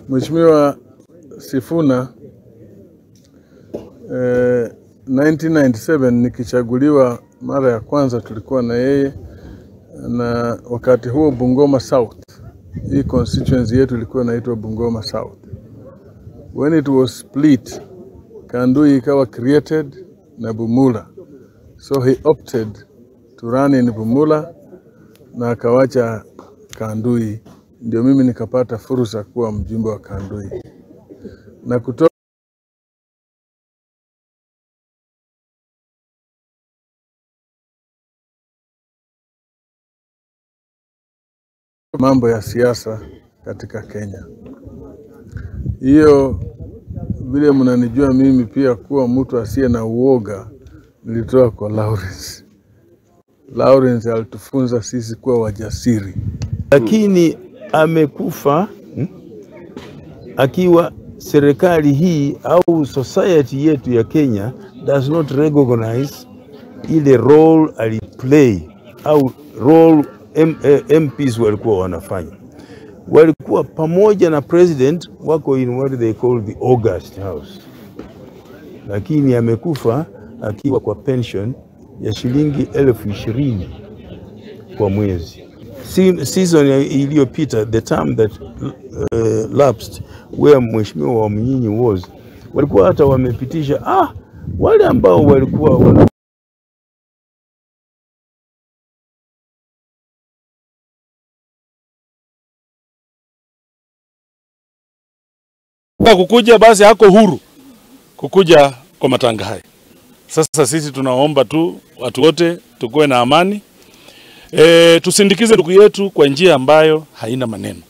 Mheshimiwa Sifuna, 1997 nikichaguliwa mara ya kwanza tulikuwa na yeye, na wakati huo Bungoma South, hii constituency yetu ilikuwa inaitwa Bungoma South. When it was split, Kandui ikawa created na Bumula. So he opted to run in Bumula na akawacha Kandui. Ndio mimi nikapata fursa kuwa mjumbe wa Kandui. Na kutoka mambo ya siasa katika Kenya. Hiyo vile mnanijua mimi pia kuwa mtu asiye na uoga, nilitoa kwa Lawrence. Lawrence alitufunza sisi kuwa wajasiri. Lakini amekufa akiwa serikali hii au society yetu ya Kenya does not recognize ile role aliplay au role MPs walikuwa wanafanya. Walikuwa pamoja na president wako in what they call the August House. Lakini amekufa akiwa kwa pension ya shilingi 20,000 kwa mwezi. Season iliyopita, the term that lapsed where Mheshimiwa Wamunyinyi was, walikuwa hata wamepitisha wale ambao walikuwa kukuja, basi hako huru kukuja kwa matanga haya. Sasa sisi tunaomba tu watu wote tukuwe na amani. Tusindikize ndugu yetu kwa njia ambayo haina maneno.